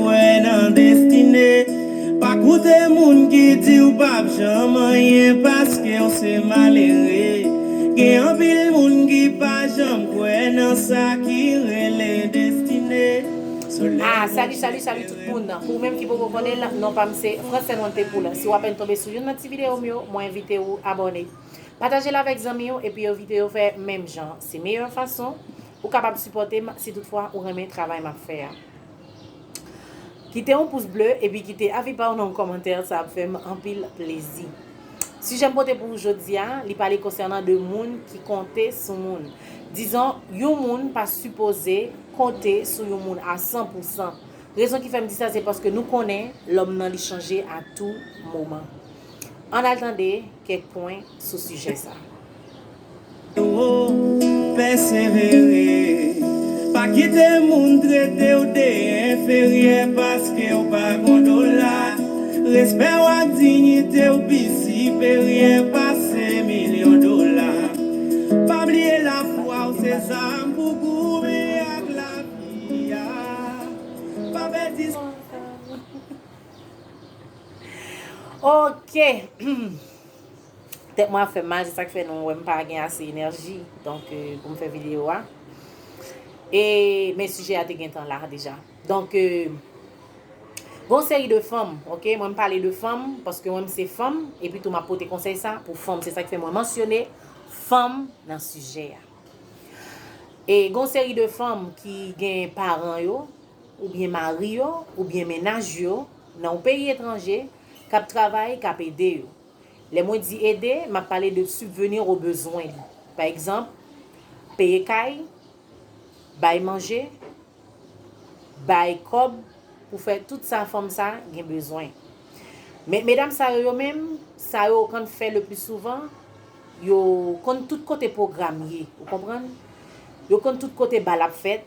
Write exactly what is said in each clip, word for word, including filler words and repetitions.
Kwè nan destine. Pa koute moun ki di w p ap janm anyen paske w se malere. Gen anpil moun ki pa janm kwè nan sa ki rele destine. Solèy. Ah, salut, salut, salut tout moun. Pou ou menm ki poko konnen l, non pa m se Francine Wante Poul. Si w apèn tonbe sou youn nan ti videyo m yo, mwen envite ou abòne. Pataje l avèk zanmi w epi envite yo fè menm jan. Se meyè fason ou kapab sipòte m si toutfwa ou renmen travay m ap fè a. Kite yon pous ble epi kite avi pa w nan yon kòmantè, sa ap fè m anpil plezi. Sijè m pote pou ou jodi a, li pale konsènan de moun ki konte sou moun. Dizon, yon moun pa sipoze konte sou yon moun a san pou san. Rezon ki fè m di sa, se paske nou konnen lòm nan li chanje a tou moman. Ann al tande kèk pwen sou sijè sa. Pèsevere. Pa kite moun trete w de enferyè paske w pa gon dola. Respè w ak diyite w pi siperyè pase milyon dola. Pa bliye lafwa w se zam pou goumen ak lavi a. Pa pèdi. Ok. Tèt mwen ap fè m mal, se sa k fè nou wè m pa gen ase enèji. Donk, euh, pou m fè videyo a. E, men sijè a te gentan la deja. Donk, euh, gon seri de fanm, ok? Mwen m pale de fanm, paske mwen m se fanm, epi tou m ap pote konsèy sa pou fanm. Se sa k fè mwen mansyone fanm nan sijè a. E gon seri de fanm ki gen paran yo, oubyen mari yo, oubyen mennaj yo, nan yon peyi etranje, k ap travay, k ap ede yo. Lè mwen di ede, m ap pale de subvenir aux besoins li. Pa egzanp, peye kay, bay manje, bay kòb pou fè tout sa fanm sa gen bezwen. Men medam sa yo, yo menm, sa yo konn fè le pli souvan, yo konn tout kote pwogram ye, ou konprann? Yo konn tout kote bal ap fèt,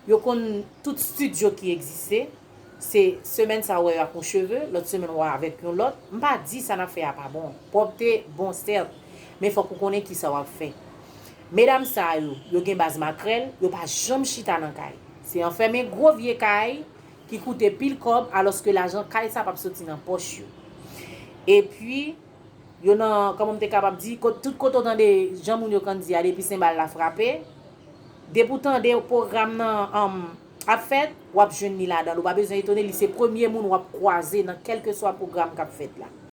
yo konn tout estidyo ki egziste. Se semèn sa w wè yo ak yon cheve, lòt semèn w wè avèk yon lòt. M pa di sa n ap fè a pa bon. Pwòpte bon sèt, men fòk ou konnen kisa w ap fè. Medam sa yo, yo gen baz makrèl, yo pa janm chita nan kay. Se anfèmen gwo vye kay ki koute pil kòb, alòske lajan kay sa p ap soti nan pòch yo. Epi, yo nan, kòman m te kapab di, kot, tout kote w tande jan moun yo konn di a, depi senbal la frape, depi w tande pwogram nan, um, ap fèt, w ap jwenn li ladan l. Ou pa bezwen etone, li se premye moun w ap kwaze nan kèlkeswa pwogram k ap fèt la.